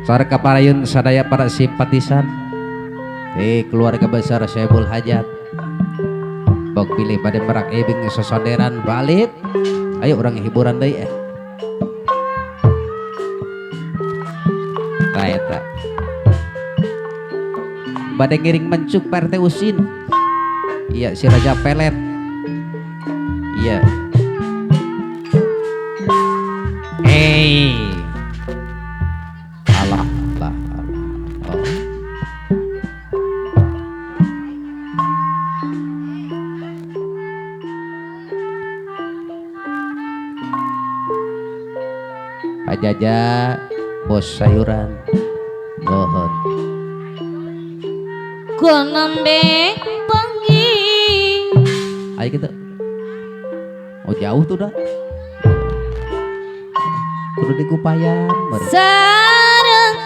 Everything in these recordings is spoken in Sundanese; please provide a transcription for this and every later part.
Sore kaparayun sadaya para simpatisan keluarga besar Sohibul Hajat. Bok pilih pada merak ebing sosonderan balit. Ayo orang hiburan deui eh. Tah eta. Bade ngiring mencuk Pak RT Usin. Iya si Raja Pelet. Iya. Alah, alah, alah. Oh. Pak Jaja, bos sayuran, mohon. Konembe panggih. Ayo kita. Oh jauh tuh dah. Kudu dikupayan. Sareng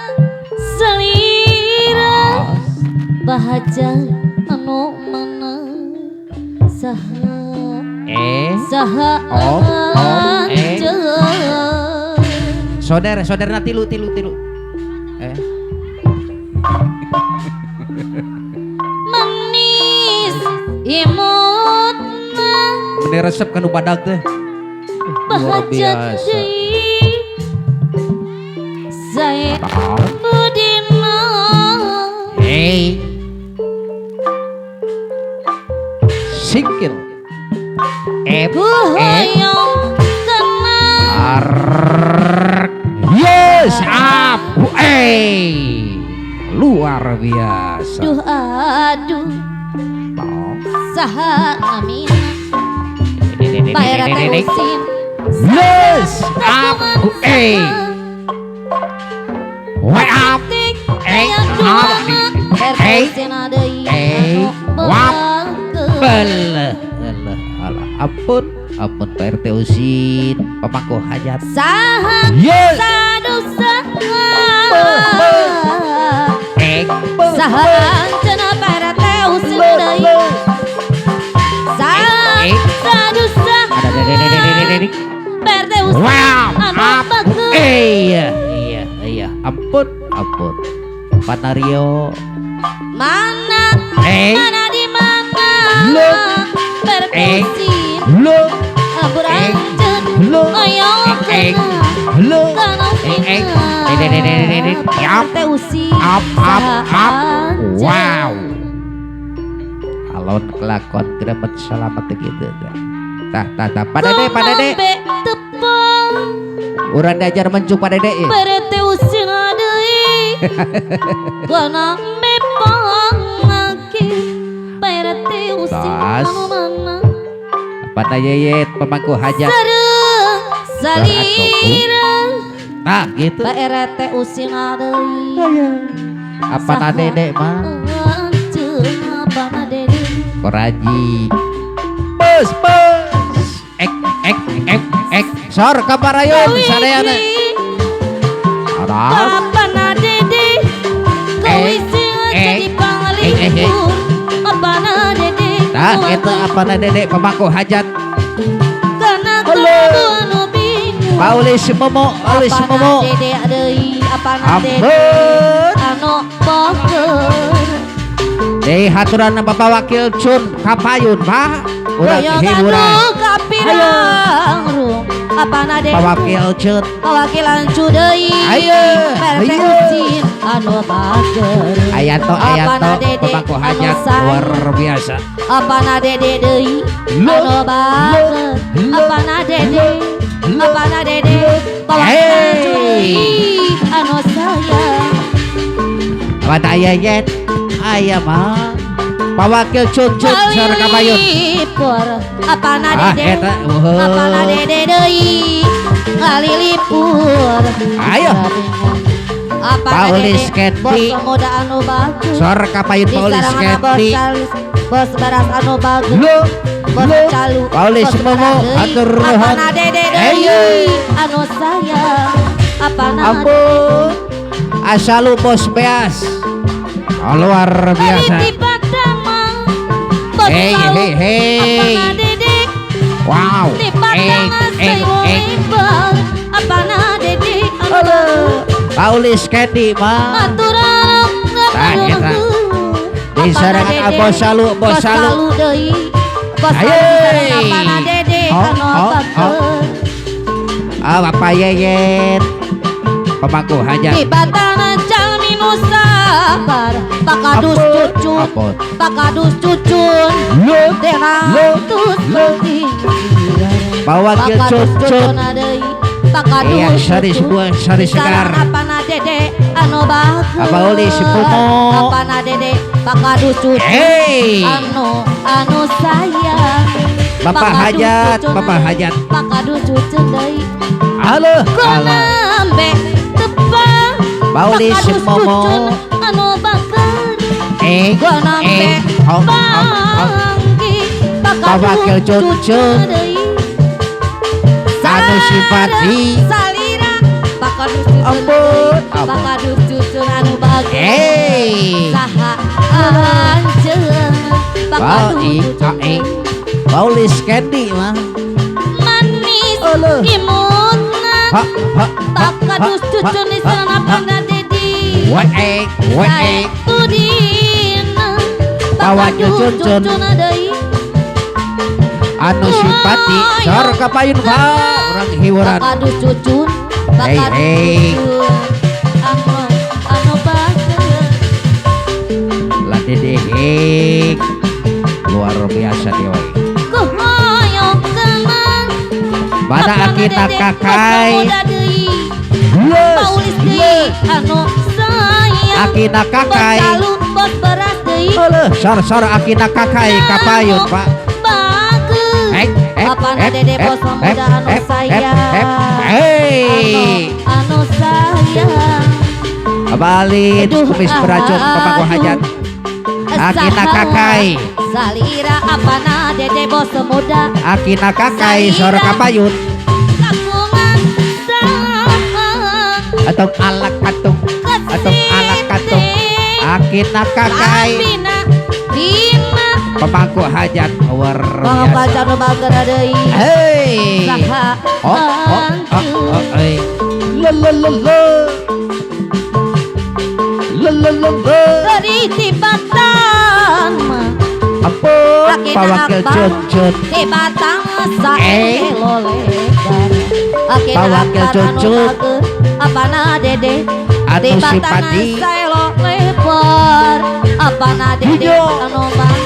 selira bahaja anu mana saha saha Saudara, saudara tilu tilu tilu. Manis imutna. Meni resep kanu badag teh. Luar biasa. Zaid Budina. Hey. Singkil. F R yes up. Luar biasa. Duh aduh. Saha namina. Pak RT Usin. Yes up. Up. Up. Bel. Ampun, ampun Pak RT Usin, pemangku hajat. Saha yes. Saha anjeunna Pak RT Usin deui. Saha sadusa. Pak RT Usin anu bagus. Iya, iya, iya. Ampun, ampun. Panario. Mana? Mana di mana? Pak RT Usin. Abur anjeun. Ayo kena. Up, up, up. Wow. Alon kelakon gremet selamat gitu. Tah, tah, tah. Pak Dede, Pak Dede. Urang diajar mencuk Pak Dede. Pak RT Usin deui. Gonombe pangaki. Pak RT Usin anu mana? Pada Yeyet pemangku hajat. Sareng salira. Nah gitu. Pak RT Usin deui. Apa na Dede mah? Koraji. Bus bus. Ek ek ek ek. Sor kaparayun sadayana. Aras. Apa na Dede? Kawisi jadi panglipur. Apa na Dede? Nah itu apa na Dede pemangku hajat. Karena kudu anu bingung. Paulis Momo, Paulis Momo. Ampun. Anu boker. Deh haturan Bapak Wakil Cun Kapayun Pak. Urang hiburan. Ayo. Pak Wakil Cun. Pawakilan Cudeui. Ayo. Pak RT Usin anu bager. Ayanto ayanto pemangku hajat luar biasa. Apa na Dede deui anu bager. Apa na Dede? Apa na Dede? Pawakilan Cudeui anu sayang. Apa Yeyet? Ayah mah. Pak Wakil Cun Cun sor Kapayun. Apa na Dede? Apa na Dede deui ngalilipur. Ayo. Apa Paulis Keti. Bos muda anu bagus. Sor Kapayun Paulis Keti. Bos beras anu bagus. Bos calu. Paulis Momo atur nuhun. Apa na Dede deui anu sayang. Apa na Ampun. Asalu bos beas. Luar biasa. Bos Hey Salu hey hey. Apana Dede Wow. Di Batang Eh eh. Lebar apana Dede anu Paulis Candy mah. Aturan Tah, eta. Di sarangan Bos Salu, Bos Salu. Deui Bos Salu Ayo. sareng apana Dede Oh, anu oh, bager. Ah, Bapak Yeyen. Pemangku hajat. Di Batang jalmi nu sabar Pakadus Ampun, cucun ampun. Pakadus cucun Lo, lo, Teratus lo. Pak Wakil Pakadus Cucun. cucun deui Pakadus Iya, sari cucun. sebuah sari segar. Sareng apana Dede anu bager Apa uli si Pumo. Apana Dede Pakadus cucun Hey. anu anu sayang Bapak Pakadus Hajat, cucun Bapak deui. Hajat. Pakadus cucun deui Halo, halo. Kunambe tepang Pauli Pakadus si Momo. cucun anu bager Eh, Gonambe eh, oh, oh, oh. panggi Pak Wakil Pakadus Cucun. deui Anu simpati. Salira Pakadus cucun Ampun, deui. ampun. Pakadus cucun anu bager Hey. Saha anjeun Wow, Pakadus i, cucun a, e. Paulis Candy mah. manis Alah. imutna Ha, ha, ha, Pakadus ha, cucun ha, isana ha. panda dedi Wah, eh, wah, eh. Budina Pak Wakil Pakadus Cucun. cucun deui Anu simpati. Sor kapayun Pak, orang hiburan. Pakadus cucun Hey, Pakadus hey. cucun anu anu bager Lah dedehek. Luar biasa dewe. Kuhoyong kenang Mana akina kakai. Les, Paulis deui les. anu sayang Akina kakai. Bos salu bos beras deui Alah, sor sor akina kakai kapayun Pak. Bager Eh, eh, Apana eh, dede eh, bos eh, muda anu eh, eh, sayang eh, Hey. Anu anu sayang Abalin Aduh, kumis beracun pemangku aduh. hajat. Akina Saha kakai. Salira apana dede bos muda Akina kakai sor kapayun Kapungan saha atau alak katung atau alak katung. Akina kakai Abina Dina pemangku hajat luar Bang biasa. baca nu bager deui Hey. Saha Oh, oh, oh, oh, eh. Lo lo lo lo. Lo lo lo lo. Dari tibatan mah Ampun, Akina Pak Wakil Akbar. Cucun. Di Batang Eh. saelo lebar Akina Pak Wakil Akbar anu Cucun. bager apana dede Anu Di Batang simpati. saelo lebar apana dede Hijo. anu bang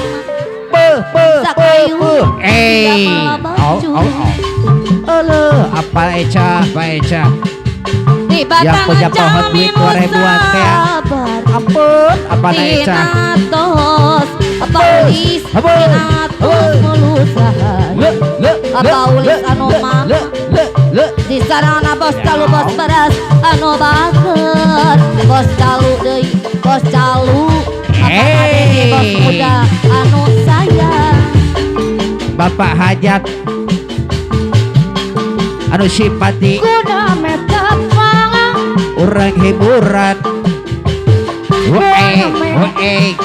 Pe pe pe Sakayu. pe. Eh. Tidak Oh, oh, oh. Aduh, apa Eca, apa Eca. Di Yang Batang punya pohon jalmi duit 2000-an teh. musabar Ampun, apa Eca. Tinatos Paulis Ampun. Tinatos Ampun. mulus rahayu Le le le Apa ulis le, anu le, mama? le le le. Di sarana bos calu bos beras anu bager bos calu deui bos calu apa Hey. dede bos muda anu sayang Bapak Hajat. Anu simpati orang hiburan. Weh, weh, eh,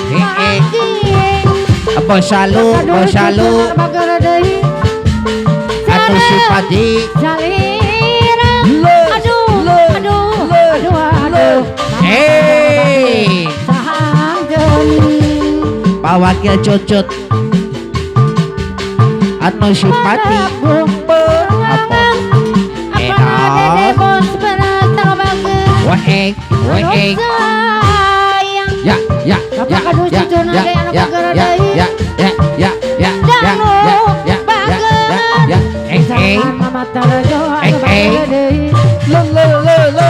Bos salu, bos salu, anu simpati. Le, le, le, le. Hey, Pak Wakil Cucut. Anu simpati. Be, apa? Enak. Weh, weh. Ya, ya, ya, ya, ya, ya, ya, ya, ya, ya, ya, ya, ya, ya, ya, ya, ya, eh, eh, eh, eh, lo, lo, lo, lo,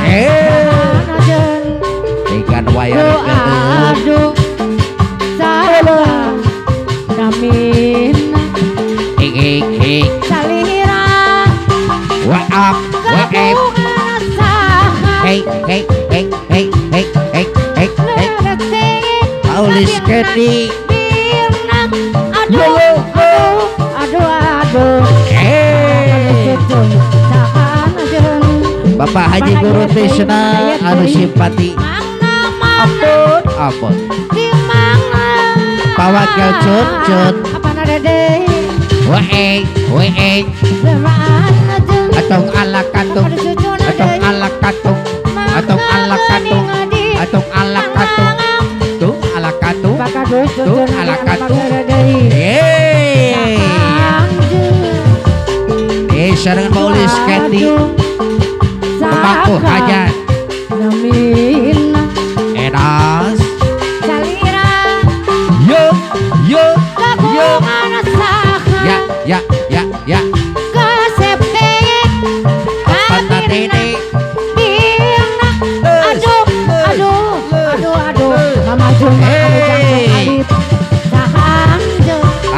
eh, ikan wayar Aduh, salah namin eh, eh, eh, salira wa up, wa eh, hey, hey, hey, hey, hey, hey, hey, hey, Paulis Candy, Aduh, aduh, aduh, aduh. eh, Bapak Haji Guru Tisna, anu simpati, ampun, ampun. Pawakil Cuncun. Apana Dede? Wee wee. Atong ala katung. Atong ala katung. Atong ala katung. Atong ala katung. Tuh ala katung. Tuh ala katung. Yeay. Sarangan Paulis Keti. Pemangku hajat. Edas. Yo yo yo. Ya ya ya ya. Apana Dede? Aduh aduh aduh aduh. Mama Juma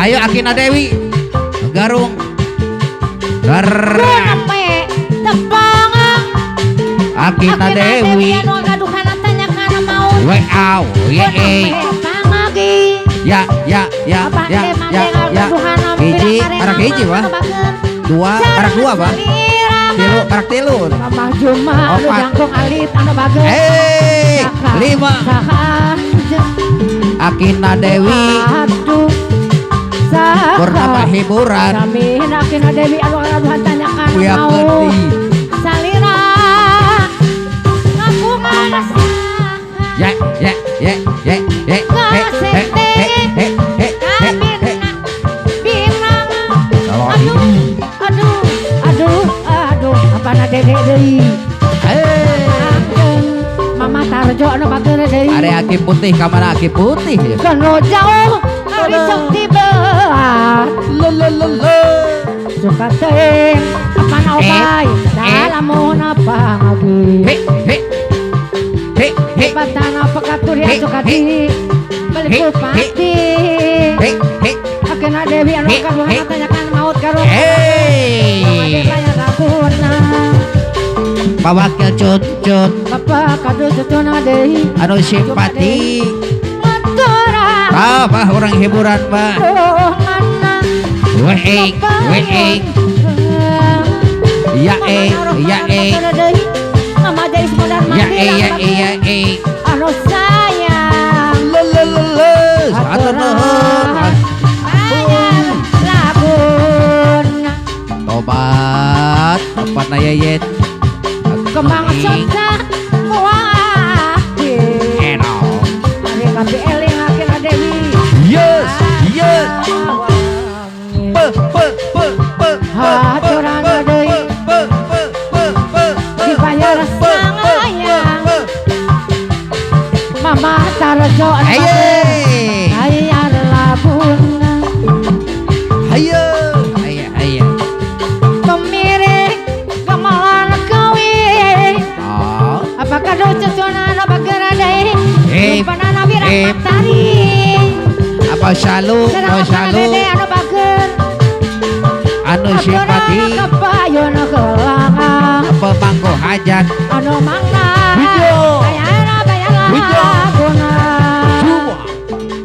Ayo Akina Dewi Garung. Akina Dewi. WA ye ya ya ya ya ya ya. Hiji parak hiji wah. Dua parak dua wah. Tilu parak tilu. Opat. Hei lima. Akina Dewi. Purnama hiburan. Akina Dewi anu tanyakan Buya mau. Peti. Salira ngapungan Ya ya ya ya ya he he he he he he he. Aduh aduh aduh aduh apana Dede deui. Mama Tarjo anu batur deui. Are aki putih ka mana aki putih ya? Kono jauh ari sok tibeat. Lo lo lo lo. Suka teuing apana obay dalamun pagi. He he he he. Batana pekatur ya suka di beli bupati. He he. Akina Dewi anu kaduhana tanyakan maut karo. Hey. Pawakil Cuncun. Bapak kadu cucuna deui. Anu simpati. Apa orang hiburan pak. Wee wee. Ya e ya e. Ya e ya e ya e. Anu sayang. Lo lo lo lo. Atur nuhun. Tobat apana yayet. Kembang sota muati. Eno. Ari kapi eling Akina Dewi. Yes yes. Pe pe pe pe. Haturan deui. Pe pe pe pe. Dibayar sayang. Mama Tarjo Aye. Bayar labuna. Ayo. Ayo ayo. Pemirik gamelan kawi. Apakah do cucuna anu bagera deui? Rupanana wirang matari. Apa salu, apa salu. Anu bager. Anu simpati. Kepayon kelangan. Pemangku hajat. Anu mangna. Bayar bayar laguna.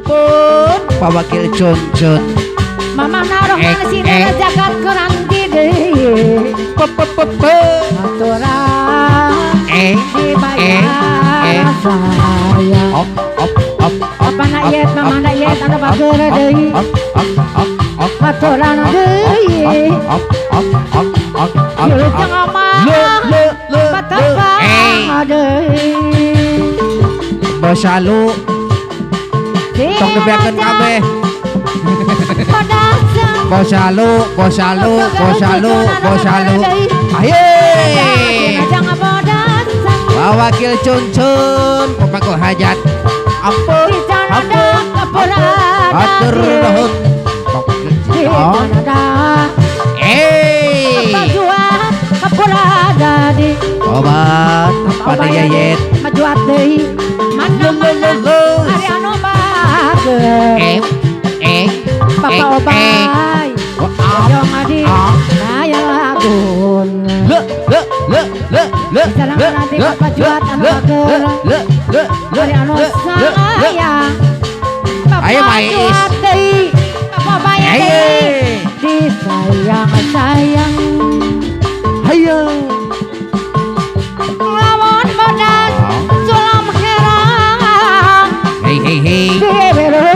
Pun pawakil Cuncun. Mama narohana sina jagat keranti deui. Pe pe pe pe. Aturan. Eh dibayar sayang. Op op op. Apana yet mamana yet anu bager deui. Op op op op. Aturan deui. Op op op op op. Wilujeng omah. Le le le. Patepang deui. Bosalu. Tong dibeakeun kabeh. Bosalu, bosalu, bosalu, bosalu. Ayo. Wakil Cuncun, pemangku hajat. Ampun, ampun, atur nuhun. Eh. Obat pada yayet. Majuat deui. Mana mana ari anu bager. Eh eh. Papa obay. Yo ngadi. Aya laguna. Le le le le le le nanti Bapak Juat anu bager. Le le le ari anu sayang. Ayo Mais. Papa obay deui. Disayang sayang. Hayo. Lawan bodas sulam herang. Hei hei hei. Diberuh.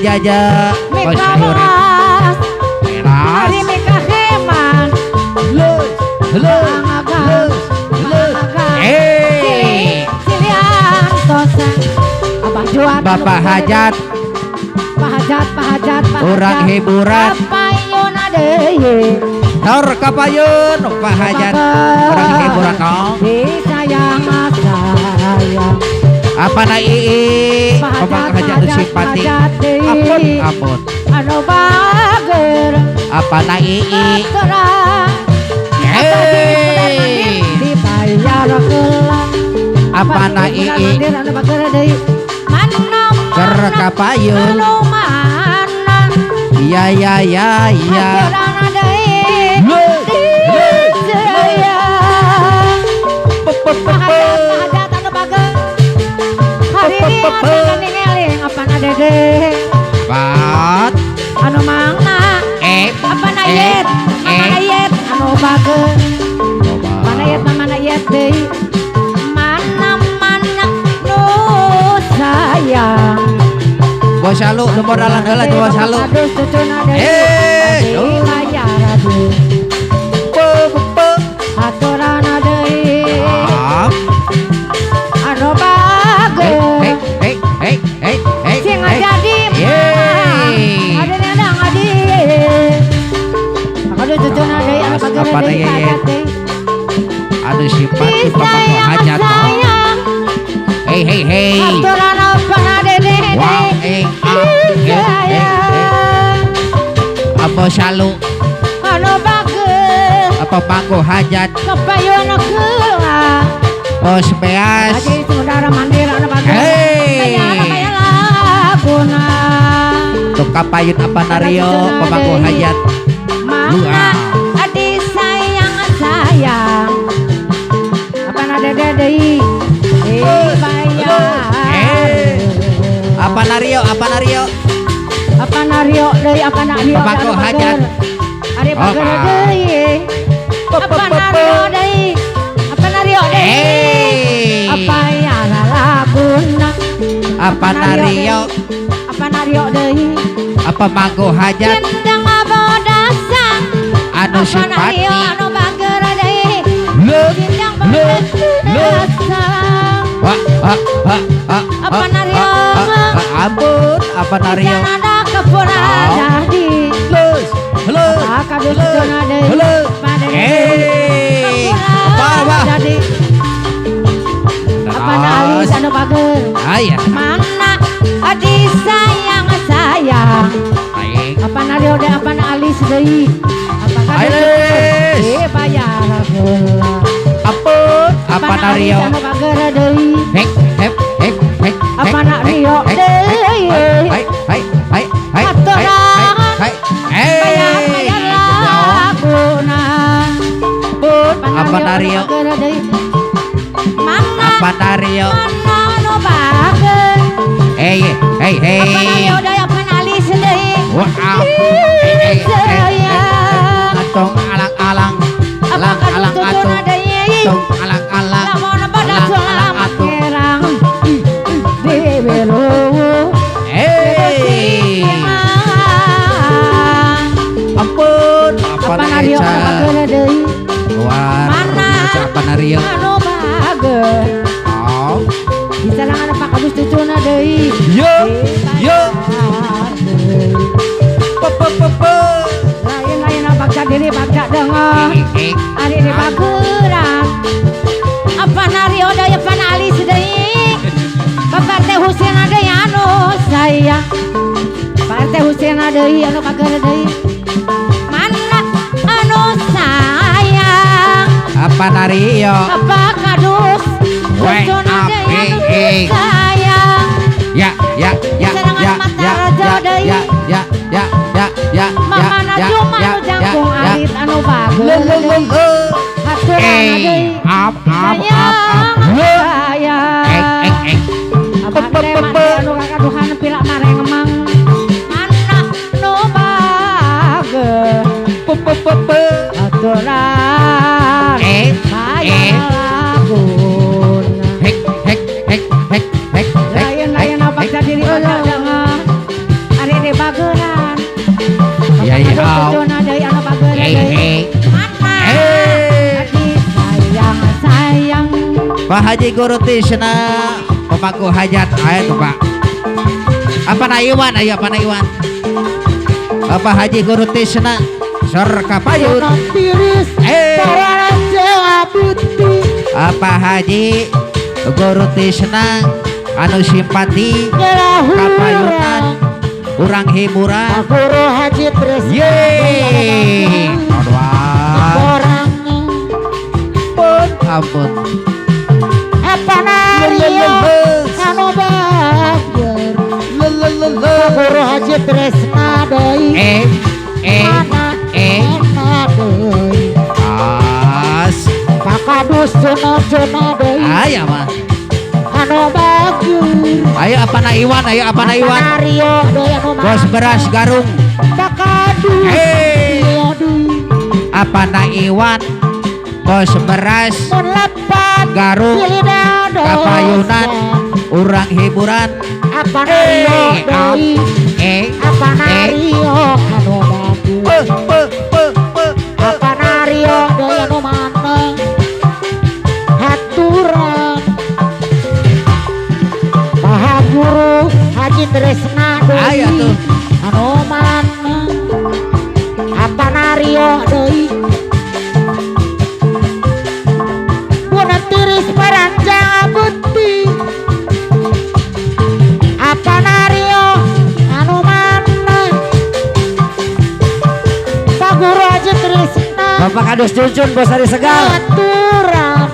Jaja Mika welas Teras Ari Mika heman Leus leus leus leus. Hey Silih antosan Abah Juan Bapak Hajat Pak Hajat Pak Hajat Pak Hajat Urang hiburan Kapayun deui Tor kapayun Pak Hajat urang hiburan no Disayang sayang Apa na ii Pak Bapak Hajat Hajat nu simpati Deui Ampun ampun Anu bager Apa na ii Aturan Hey Dibayar kelang Apa na ii Anu bager deui Mana Ker kapayun anu mana Ya ya ya ya Aturan deui Leus leus Disayang pe pe pe Pak pe Hajat Pak Hajat anu bager Hari ini aturan ningeling apa na dede Pat Anu mangna eh apa na yet mama na yet anu bager mana yet mama na yet deui mana mana nu sayang Bos Salu nu modalan heula tuh Bos Salu. Aduh cucuna deui Eh, Adi bayar deui Pe pe aturana deui Ah. anu Hey bager hey hey hey hey hey. sing jadi Yeay. ada nendang adi aduh cucuna deui anu bager Apa deui deui, Pak Yet? Hajat deui. Aduh simpati Bapak disayang Hajat. sayang Hey hey hey. Aturan apa na dede Wow eh ah eh eh eh. Apa Salu anu bager apa Panggo Hajat kepayun keula Bos Beas. Haji saudara mandir anu bager Hey. Bayar bayar laguna Tuh kapayun apa nario Pemangku Hajat. mana disayang sayang apa na dede deui eh bayar Eh. Apa nario apa nario apa nario deui apa nario Pemangku anu bager. Hajat. Ari bager Apa? deui apa nario deui apa nario deui Hey. apa ya laguna Apa nario apa nario deui apa Pemangku Hajat cindang bodasan anu apa nario simpati. anu bager deui Leus cindang leus leus. bodasan Wah, ah, ah, ah, Apa ah, nario? ah, ah, ah, ampun, apa nario? Jangan ada kepura jadi Leus, leus, Apa kadus leus, cucuna deui leus. Pada Hey, apa apa? jadi apa na alis anu bager Ayah, mana disayang sayang baik. apa nario de apa na alis deui apa kadus Alis. eh bayar heula Ampun, apa nario? anu bager deui Hek, hep, hek, hek, Apa nario deui Hai, hai, hai, hai, hai, hai, hai, bayar bayar laguna Ampun, apa nario? anu bager deui mana Apa nario? mana anu bager Hey, hey, apa hey. nario deui apa alis deui Wah, hey, hey, hey, hey. Atong alang-alang, apa alang alang kadus atung, cucuna deui tong alang-alang, lamun pada alang alang sulam atung. kerang dewe Hey, ampun, apa apa nario anu nario? bager deui Luar Mana? biasa apa nario? anu bager Oh, disarangan apa kadus cucuna deui yo, yo, pe pe pe pe. lain-lain bagja diri bagja dengar Eh, eh, ari di bageran apa nario deui apa alis deui Bapak RT Husin deui anu sayang Pak RT Husin deui anu bager deui mana anu sayang Apa nario? apa kadus Weh, cucuna deui api, anu eh. sayang Ya, ya, ya, Serangan ya, mata ya, raja ya, deui. ya, ya, ya, ya, ya, ya, Mama ya, cuma ya, anu ya, jangkung ya. alit anu bager Le, le, le, le. Aturan Eh, deui ap, ap, ap, ap. Le. sayang Eh, eh, eh. Apa teh mandi anu kakaduhan pilak mareng emang mana nu bager Pe, pe, pe, pe. aturan Eh, eh. bayar laguna Hek, hek, hek, hek, hek, hek, lain-lain hek, apa hek. diri bakal dengar ari Pak Haji Guru Tisna pemangku hajat ayo tuh Pak. Apa na Iwan ayo apa na Iwan. Bapak Haji Guru Tisna sor kapayun. Apa Haji Guru Tisna anu simpati kapayunan urang hiburan. Guru Haji Trisna. Yeay. Ampun ampun. Apa nario anu bageur. Guru Haji Trisna deui. Mana deui. As. Pakadus cenah-cenah deui. Aya mah. Anu bageur. Ayo apa na Iwan, ayo apa na Iwan. Bos beras Garung. Pakadus. Apa na Iwan? Bos beras Garung kapayunan urang hiburan. Apa nario deui. Apa nario anu bageur. Apa nario deui anu mana haturan. Maha Guru Haji Trisna deui anu mana. Apa nario deui. Puna tiris paranjang abuti. Apa nario anu mana. Pak Guru Haji Trisna. Bapak Kadus Cucun Bos Hari Segar. Aturan.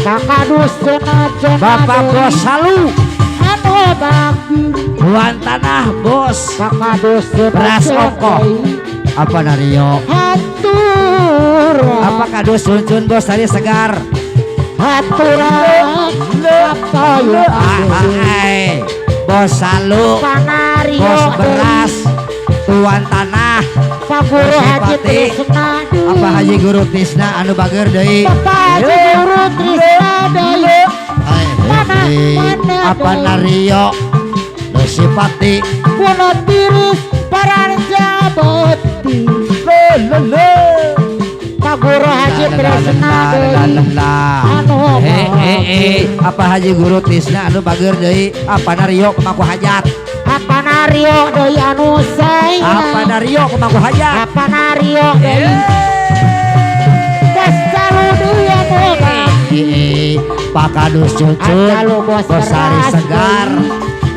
Pak Kadus cenah-cenah. Bapak Bos Salu. Anu bageur. Tuan tanah Bos. Pak Kadus beras ongkoh. Apa nario. Aturan. Apa Kadus Cucun Bos Hari Segar. Aturan. Apa Bos Salu. Bos beras. Tuan tanah. Pak Guru Haji Trisna deui. Apa Haji Guru Tisna anu bageur deui. Bapak Haji Guru Trisna deui. Mana mana apa nario nu sipati. Puno tiris paranjaboti. Pak Guru Haji Trisna deui. Anu apa Haji Guru Tisna anu bageur deui. Apa nario pemangku hajat. Apa nario deui anu sayang. Apa nario pemangku hajat. Apa nario deui. Bos Salu deui anu bageur. Pak Kadus Cucun Bos Hari Segar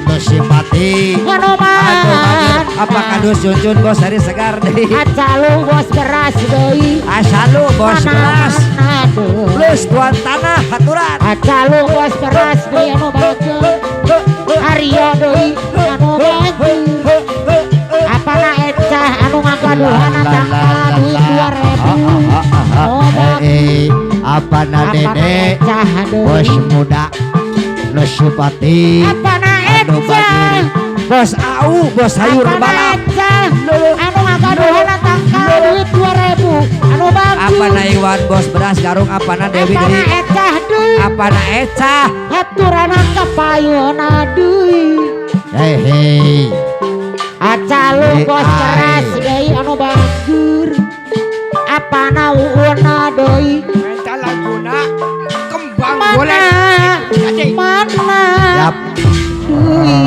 nu simpati. Anu mana. Apa Kadus Cucun Bos Hari Segar deui. Acalu bos beras deui. Asalu bos beras. Plus tuan tanah haturan. Acalu bos beras deui anu bageur. Aryo deui anu bageur. Apana ecah anu ngagaduhan tangka duit 2000. Apana dede bos muda nu simpati. Apana ecah bos au bos sayur balap. Anu ngagaduhan tangka duit 2000 anu bageur. Apana Iwan bos beras Garung. Apana Dewi deui. Apana ecah deui. Apana ecah haturanan kapayuna deui. Hei Acalu bos beras deui anu bageur. Apana uuna deui. Eta laguna kembang boleh. Mana Yap. deui.